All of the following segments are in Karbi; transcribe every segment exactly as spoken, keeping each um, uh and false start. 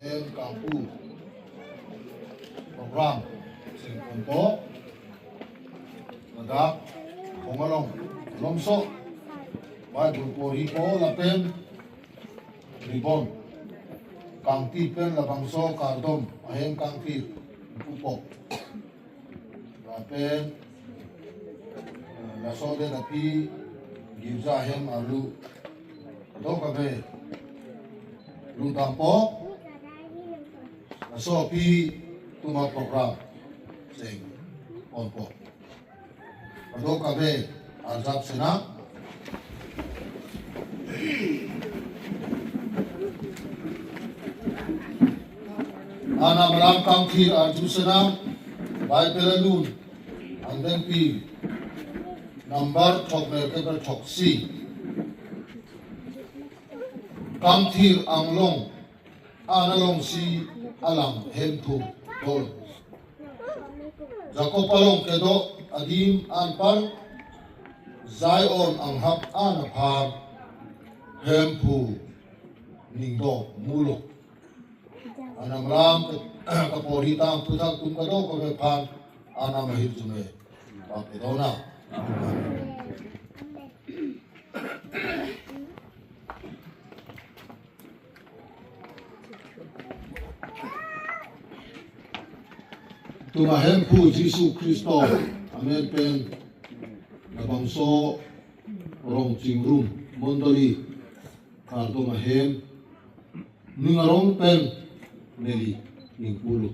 Kangpu program sing ponpo. Ladak Khongalong Lomso Bible porhipo lapen ribbon kangti pen labangso kardom ahem kangti pupo. Lapen, eh, laso de lapi girja ahem arlo kadokave ru dampo. Laso api tuma program sing ponpo. Kadokave arjap sena. Arnam alam kangthir arju sena, Bible alun, angdengpi number thok mer kepre thok si. Kangthir anglong, an alongsi alam Hemphu dolo. Jakob along kedo adim anpar Zion anghap an aphan Hemphu ningdo mulo. Arnam alam ke, kaporhi tang aphuthak atum kadokave aphan Arnam ahirjume papedo nang. Itum Hemphu Jisu Khristo amen pen labangso Rongchingrum Mondoli kardom ahem ning arong pen neli ning pulo.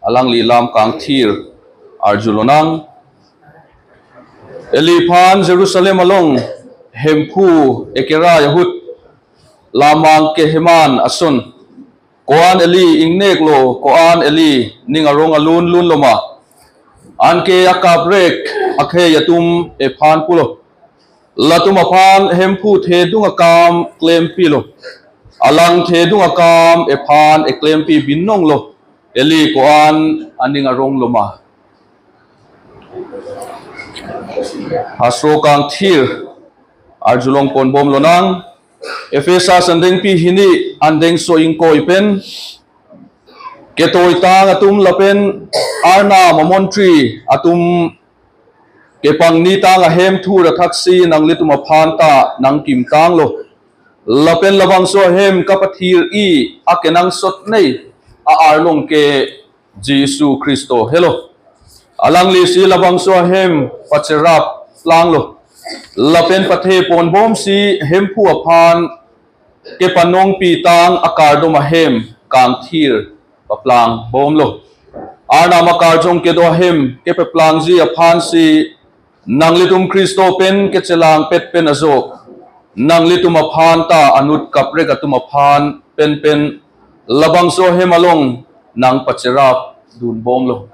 Alangli lam kangthir arjulonang. Eli aphan Jerusalem along Hemphu ekerai ahut lamang keheman ason, ko-an eli ingneklo, ko-an eli ning arong alun lunloma, anke akaprek akhei atum ephan pulo. Latum aphan Hemphu thedung akam klempilo. Alang thedung akam ephan eklempi binonglo. Eli ko-an aning arong loma. Hastro kangthir arjulong ponbomlonang. Ephesus angdengpi hini angdengso ingkoi pen ketoitang atum lapen Arnam amontri atum kepangnitang ahem thur athaksi nanglitum aphan ta nangkimtanglo. Lapen labangso ahem kapathir-i akenangsotnei a-arlong ke Jisu Khristo helo. Alanglisi labangso ahem pacherap planglo. Lapen pathe ponbomsi Hemphu aphan kepanongpitang akardom ahem kangthir paplangbomlo. Arnam akarjong kedo ahem kepaplangji aphansi nanglitum Khristo pen kechelangpet pen ajok nanglitum aphan ta anut kaprek atum aphan penpen labangso ahem along nangpacherap dunbomlo.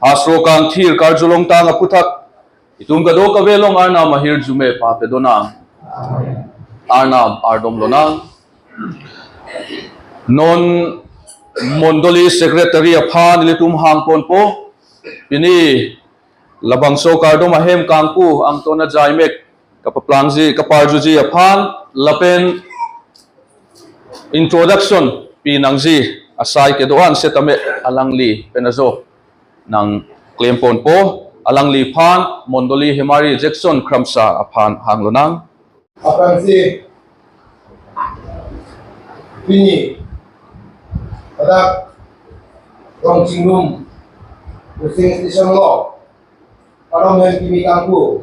Hastro kangthir karjulongtang aphuthak itum kadokave along Arnam ahirjume papedonang. Arnam ardomlonang. Non mondoli secretary aphan ilitum hangponpo. Pini labangso kardom ahem kangpu angton ajaimek kapaplangji, kaparjuji aphan lapen introduction pinangji asai kedo-an setame alangli pen ajo nangklemponpo. Alangliphan mondoli hemari Jackson Kramsa aphan hanglonang. Aphrangsi pini ladak Rongchingrum Pushing Station lo Arnam ahem kimi kangpu,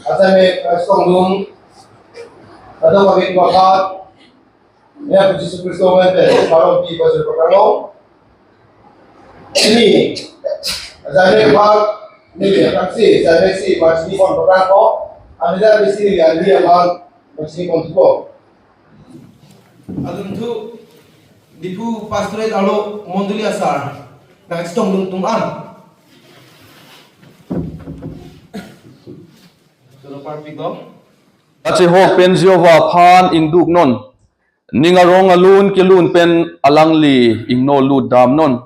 asai me kastong dum, kadokave aphan, ya Jisu Khristo amen pen kardom pi pajir papranglo. Ini, asai me aphan, ini ya, aphrangsi, asai me si, pachini pon paprangpo, amida bisi ya, ini aphan, pachini pon thupo. Adunthu, Diphu Pastorate arlo mondoli asar nangchetongdun atum an. Sudah parpik dong. Kachehok pen Jehovah aphan ingduknon. Ning arong alun kelun pen alangli ingno lut damnon.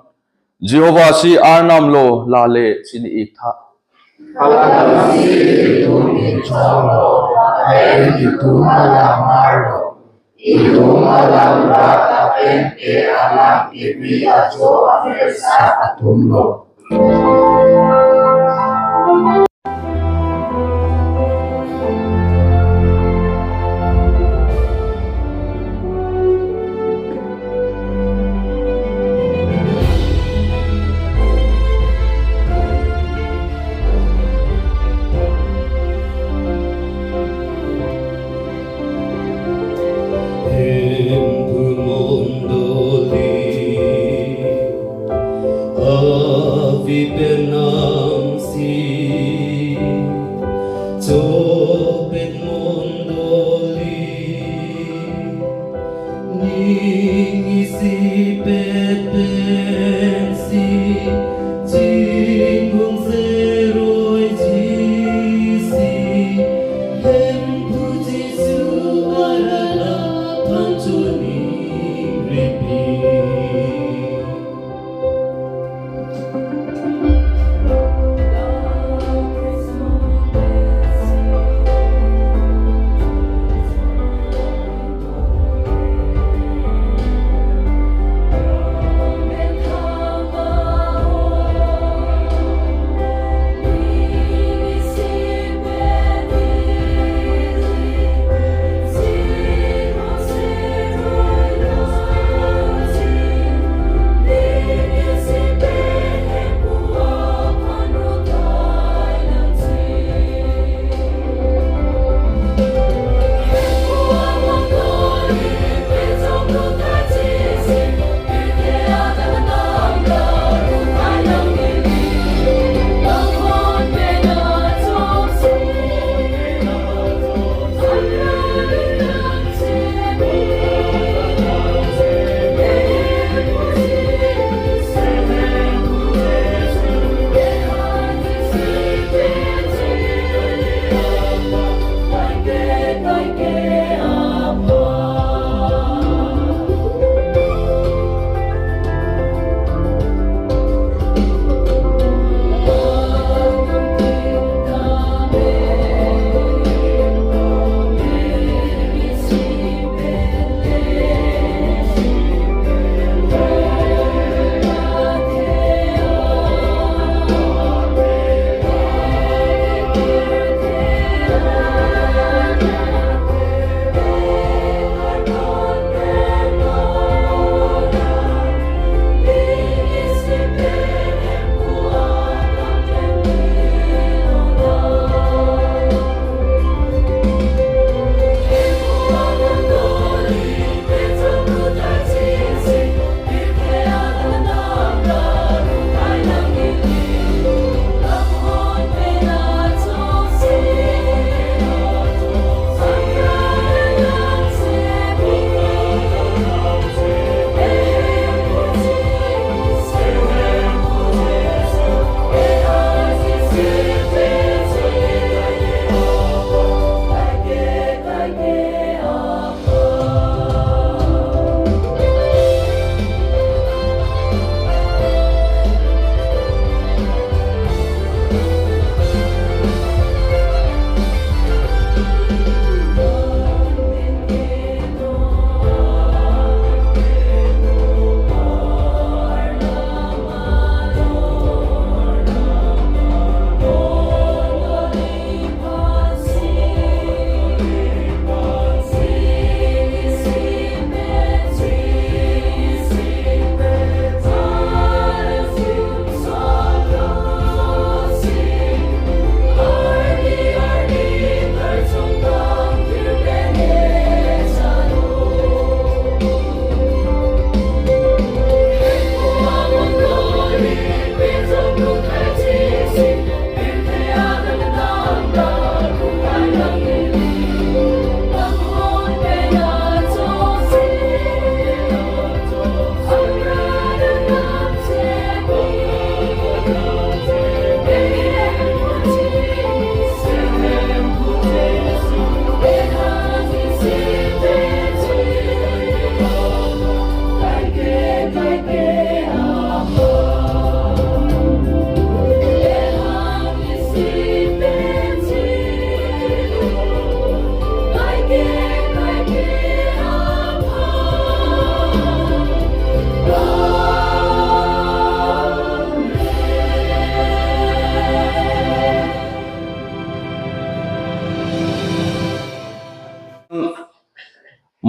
Jehovah si Arnam lo, lale chini-ik tha. Alangsi itum ingchonglo, lapen itum alam marlo. Itum alam rat lapen ke alam kebi ajo amersa atumlo. Hemphu mondoli ave penang si, chopet mondoli ning isipet pensi, chinghong seroi jisi, Hemphu Jisu arat aphan choningripi.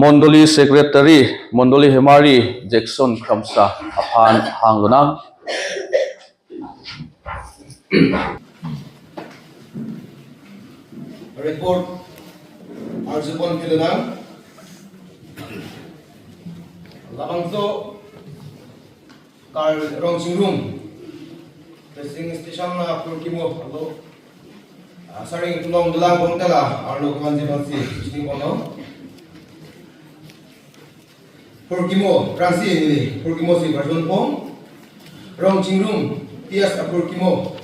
Mondoli Secretary, Mondoli Hemari Jackson Kramsa aphan hang lonang. Report arjupon kelonang. Labangso Kar Rongchingrum Presiding Station na apor kimo alo, ah, saring tulong dolang bongtala arlo kwanji bangsi sini bono. Apor kimo, rangsi ini, apor kimo si Barjon Pong, Rongchingrum, T S apor kimo.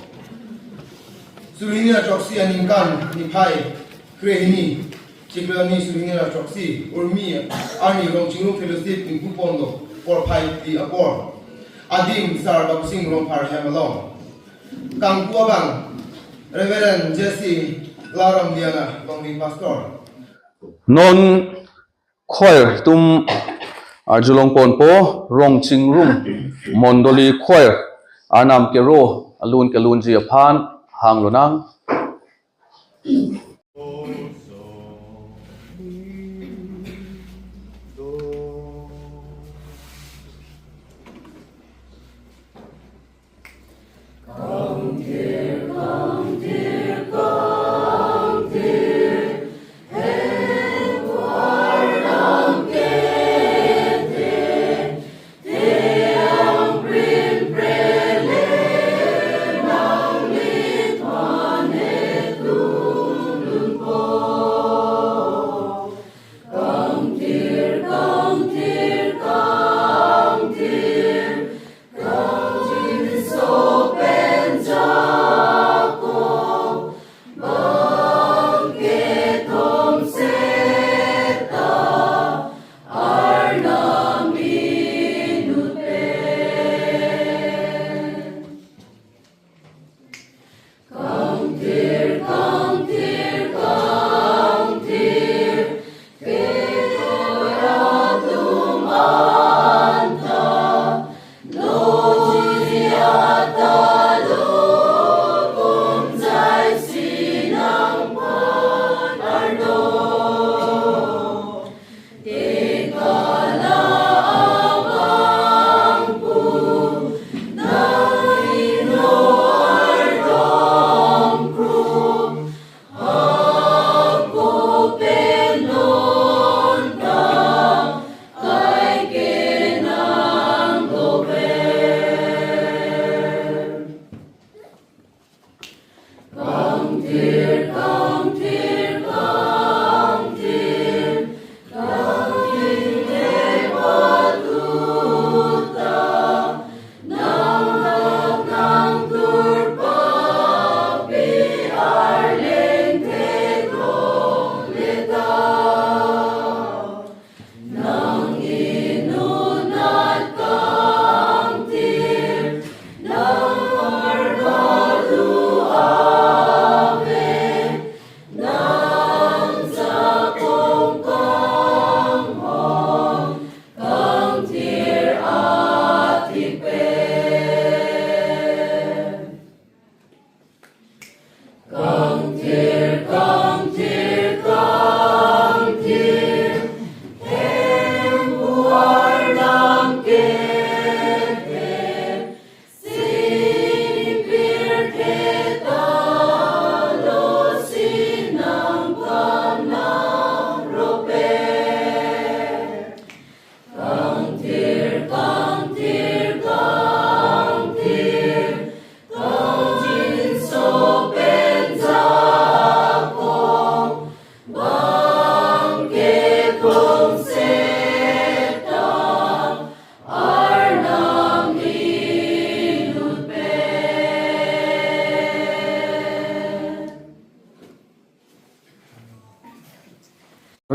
Suri hini ra throksi aningkan, niphai krehini, chiklo hini suri hini ra throksi, Urmi arni Rongchingrum Fellowship ingpu ponlo, porphai phli apor. Adim Sar Babusing Rongphar hem along. Kangpu abang, Reverend J C Laram Liana, Longri Pastor. Non choir atum arjulong ponpo, Rongchingrum Mondoli Choir arnam kero alun kelunji aphan hang lonang.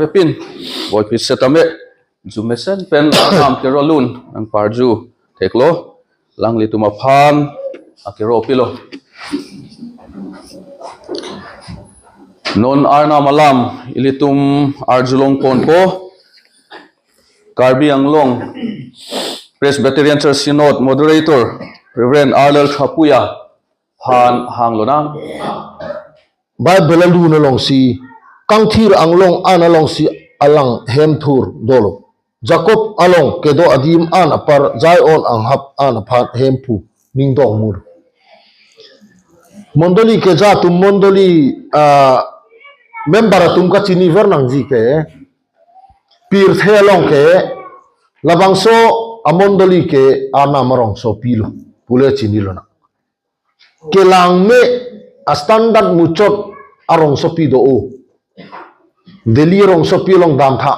Avepin, boipi setame, arjumesen pen arnam kero alun nangparju theklo, alanglitum aphan akero pilo. Non arnam alam ilitum arjulong ponpo, Karbi Anglong Presbyterian Church Synod Moderator Reverend Arlal Thapuya aphan hang lonang. Bible alun alongsi, Kangthir Anglong an alongsi alang hem thur dolo. Jacob along kedo adim an apar Zion anghap an aphan hemphu ningdong mur. Mondoli keja atum, mondoli, ah, member atum kachini ver nangji ke, pirthe along ke labangso amondoli ke Arnam arongsopi lo pule chinilonang. Kelangme a standard muchot arongsopi do-o. Delhi arongsopi along damtha.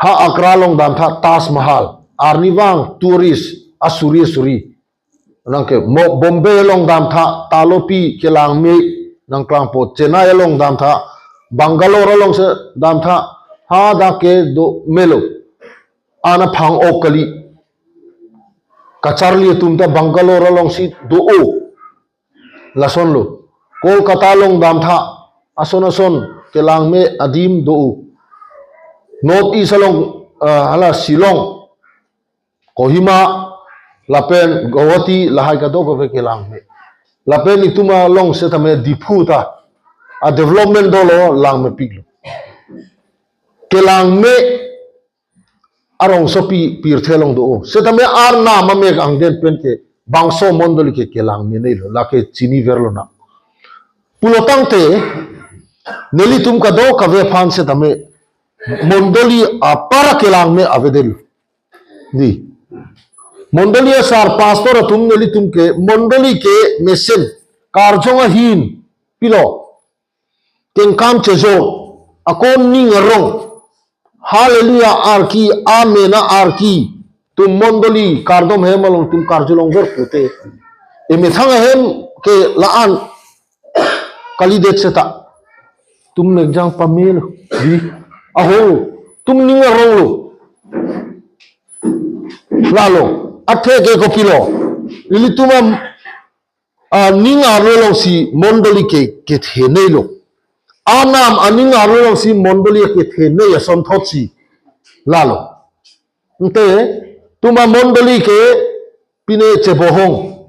Ha Agra along damtha Taj Mahal. Arnivang tourist asuri asuri. Nangke mo Bombay along damtha talopi kelangme nangklangpo. Chennai along damtha, Bangalore alongsi damtha, hadak kedo melo. Ana phang-ok kali. Kacharli atum ta Bangalore alongsi do-o. Lasonlo. Kolkata along damtha, ason ason kelangme adim do-o. North East along, ah, hala Shillong, Kohima, lapen Guwahati, lahai kadokave kelangme. Lapen itum along setame Diphu ta a development dolo, langmepiklo. Kelangme arongsopi pirthe along do-o. Setame Arnam amek angden pen ke bangso mondoli ke kelangme nei lo, lake chini verlonang. Pulotangte nelitum kadokave aphan setame mondoli apar kelangme avedetlo. Di. Mondoli asar pastor atum nelitum ke mondoli ke mesen karjong ahin pilo. Kengkam chejor, ako ning arong, Hallelujah arki, Amen arki, tum mondoli kardom ahem along tum karjulong ver pute. Emethang ahem ke la-an kalidet seta. Tum nekjang pamelo, di. Aho, tum ning aronglo. Lalo, athe ke kopilo. Ilitum am aning arlo alongsi mondoli ke kethenei lo. Arnam aning arlo alongsi mondoli kethenei asonthotsi lalo. Ante tuma mondoli ke pine chebohong.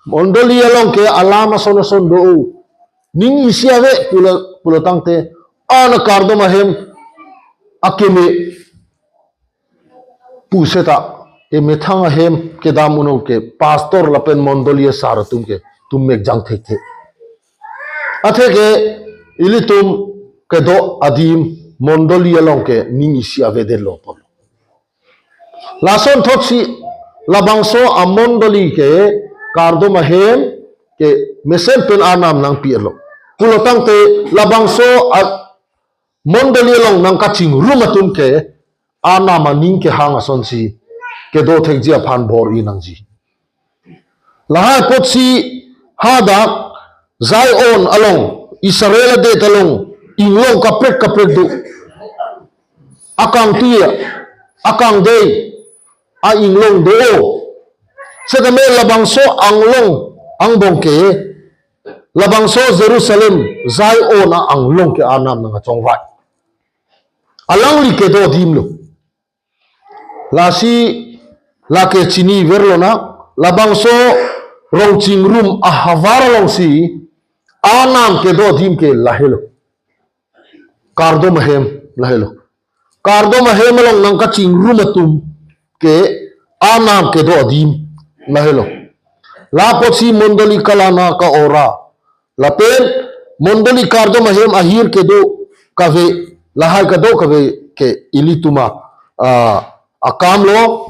Mondoli along ke alam ason ason do-o. Ning isi ave pulo, pulotangte ana kardom ahem akeme pu seta, emethang ahem kedam unong ke pastor lapen mondoli asar atum ke tum mekjang thekthe. Athe ke ilitum kedo adim mondoli along ke ning isi avedetlo pulo. Lasonthotsi labangso amondoli ke kardom ahem ke mesen pen Arnam nangpilo. Pulotangte labangso a mondoli along nangkachingrum atum ke Arnam aning kehang asonsi kedo thekji aphan bor-i nangji. Lahai apotsi hadak Zion along, Israel adet along inglong kaprek kaprek do. Akangtui, akangdei a-inglong do-o. Setame labangso anglong angbong ke, labangso Jerusalem, Zion a-anglong ke Arnam nangkachongvai. Alangli kedo adim lo. Lasi lake chini verlonang, labangso rongchingrum ahavar alongsi Arnam kedo adim ke lahelo. Kardom ahem lahelo. Kardom ahem along nangkachingrum atum ke Arnam kedo adim lahelo. La apotsi mondoli kalana ka-ora lapen mondoli kardom ahem ahir kedo kave, lahai kadokave ke ilitum a, ah, akam lo,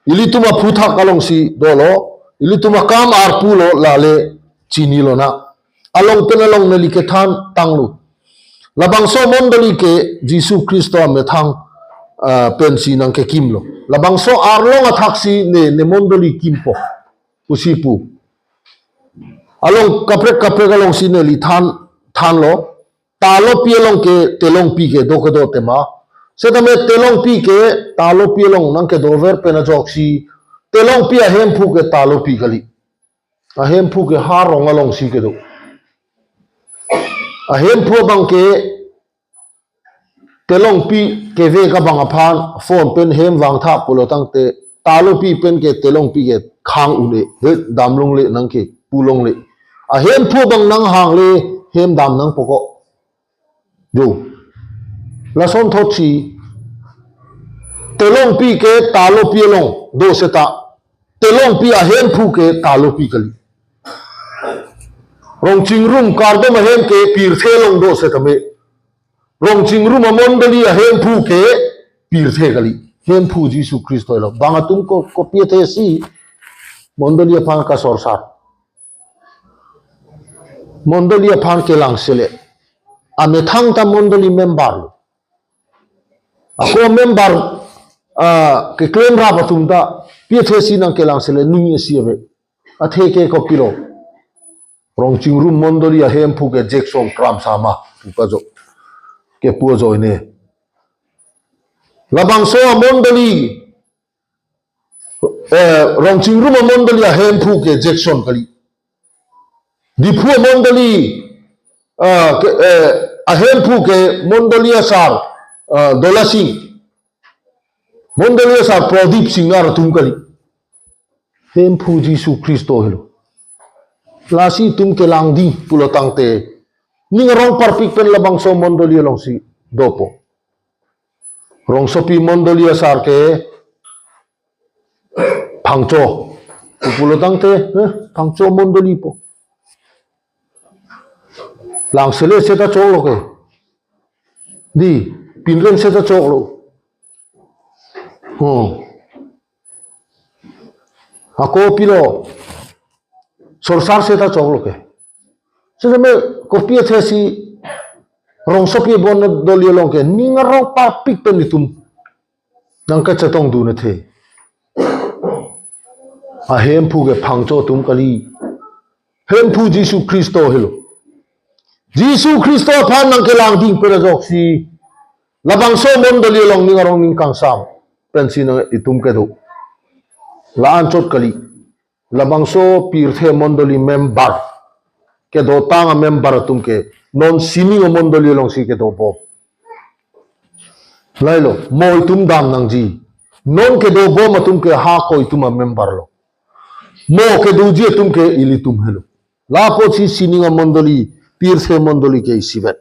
ilitum aphuthak alongsi dolo, ilitum akam arpu lo, lale chinilonang. Along pen along neli kethan tanglo. Labangso mondoli ke Jisu Khristo amethang, ah, pensi nangkekimlo. Labangso arlong athaksi ne, ne mondoli kimpo pusi pu. Along kaprek kaprek alongsi neli than, thanlo. Talopi along ke telongpi kedo kedo tema. Setame telongpi ke talopi along nangkedover pen ajoksi telongpi ahemphu ke talopi kali. Ahemphu ke ha rong alongsi kedo. Ahemphu abang ke telongpi kevek abang aphan phone pen hem vangtha pulotangte talopi pen ke telongpi ke khang un-e, he, damlongle nangke pulongle. Ahemphu abang nanghangle hem dam nangpo ko. Jo. Lason thotsi, telongpi ke talopi along do seta, telongpi ahemphu ke talopi kali. Rongchingrum kardom ahem ke pirthe along do setame, Rongchingrum amondoli ahemphu ke pirthe kali. Hemphu Jisu Khristo helo. Bang atum ko, kopi athe si mondoli aphan kasorsar, mondoli aphan kelang sele. Amethang ta mondoli member lo. Ako member, ah, keklem rap atum ta pi athe si nangkelang sele, ning isi ave. Athe ke kopilo? Rongchingrum mondoli ahemphu ke Jackson Kramsa ma pu kajo, kepu ajoine. Labangso amondoli, eh, Rongchingrum amondoli ahemphu ke Jackson kali. Diphu amondoli, ah, ke, eh, ahemphu ke mondoli asar, ah, Dola Singh. Mondoli asar Pradip Singnar atum kali. Hemphu Jisu Khristo helo. Lasi itum kelangding pulo tangte, ning arong parpik pen labangso mondoli alongsi dopo. Rongsopi mondoli asar ke Phangcho pu pulo tangte, eh, Phangcho mondoli po. Lang sele seta choklo ke. Di, pinrem seta choklo. Hmm. Ako pilo, sorsar seta choklo ke. Setame kopi athe si Rongsopi amondoli along ke ning arong parpik pen itum nangkachetongdun athe, ahemphu ke Phangcho atum kali. Hemphu Jisu Khristo helo. Jisu Khristo aphan nangkelangding pen ajoksi labangso mondoli along ning arong ning kangsam pensi nang itum kedo. La-anchot kali. Labangso pirthe mondoli member, kedotang amember atum ke non sining amondoli alongsi kedobom. Lahelo, mo itum dam nangji. Non kedobom atum ke hako itum amember lo. Mo kedoji atum ke ilitum helo. Lapusi sining amondoli, pirthe mondoli ke isivet.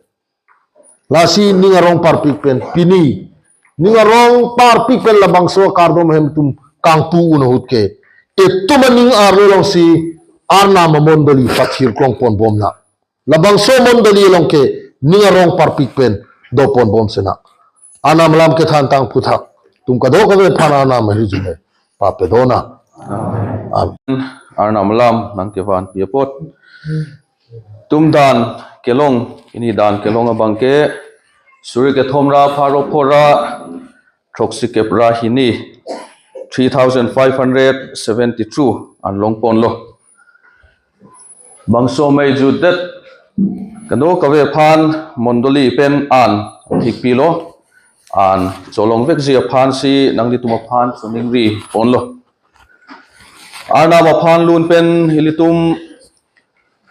Lasi ning arong parpik pen pini, ning arong parpik pen labangso kardom ahem atum kangpu un ahut ke, itum aning arlo alongsi Arnam amondoli pathir klongponbom nang. Labangso mondoli along ke ning arong parpik pen doponbom si nang. Arnam alam kethan tang aphuthak itum kadokave aphan Arnam ahirjume papedo nang. Amen. Amen. Arnam alam nangkevanpi apot. Itum dan kelong, pini dan kelong abang ke suri kethom ra pharo pho ra throksi kep ra hini, three thousand five hundred seventy-two an longponlo. Bangso mei jutdet kadokave aphan mondoli pen an thikpilo, an cholongvekji aphansi nanglitum aphan choningriponlo. Arnam aphan lun pen ilitum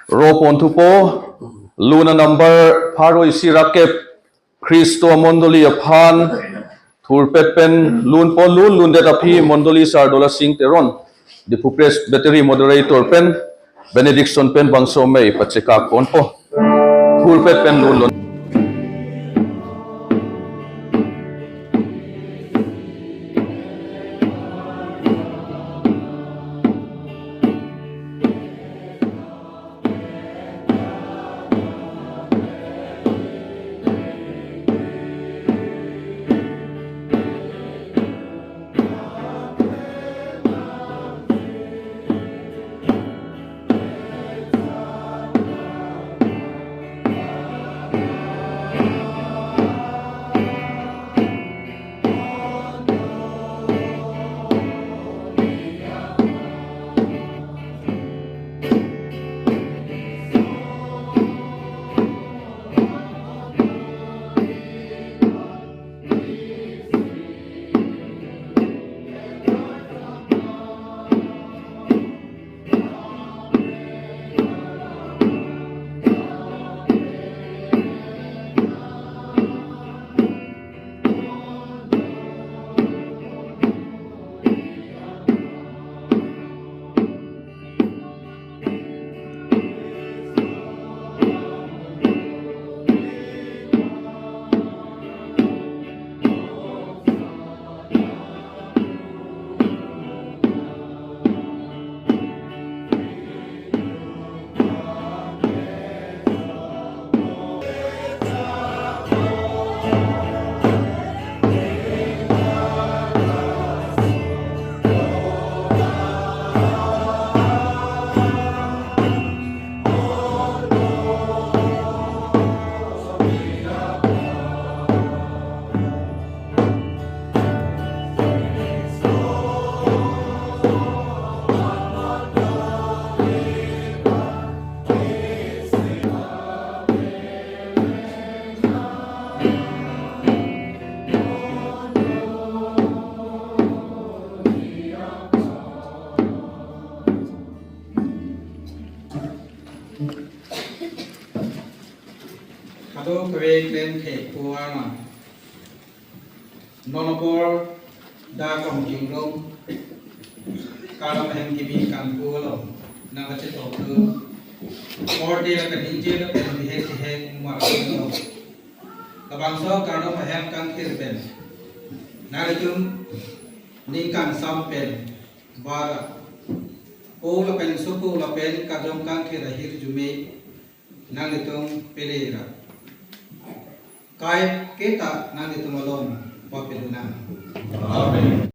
roponthupo, lun anumber pharo isi ra kep, Khristo amondoli aphan thurpet pen lunpon, lun lundet aphi mondoli sar Dola Singh Teron, Diphu Presbytery moderator pen benediction pen bangso mei pachekakponpo. Thurpet pen lunlun. Kave klem thek puar ma. Non apor da kong jingrum kardom ahem kimi kangpu along nang kachetong tu. Apor de la kaningje lapen bihek bihek mar along. Labangso kardom ahem kangthir pen nanglitum ning kangsam pen bara o lapen sopo lapen kardom kangthir ahirjume nanglitum pele ra. Kai keta nanglitum along papelunang. Amen.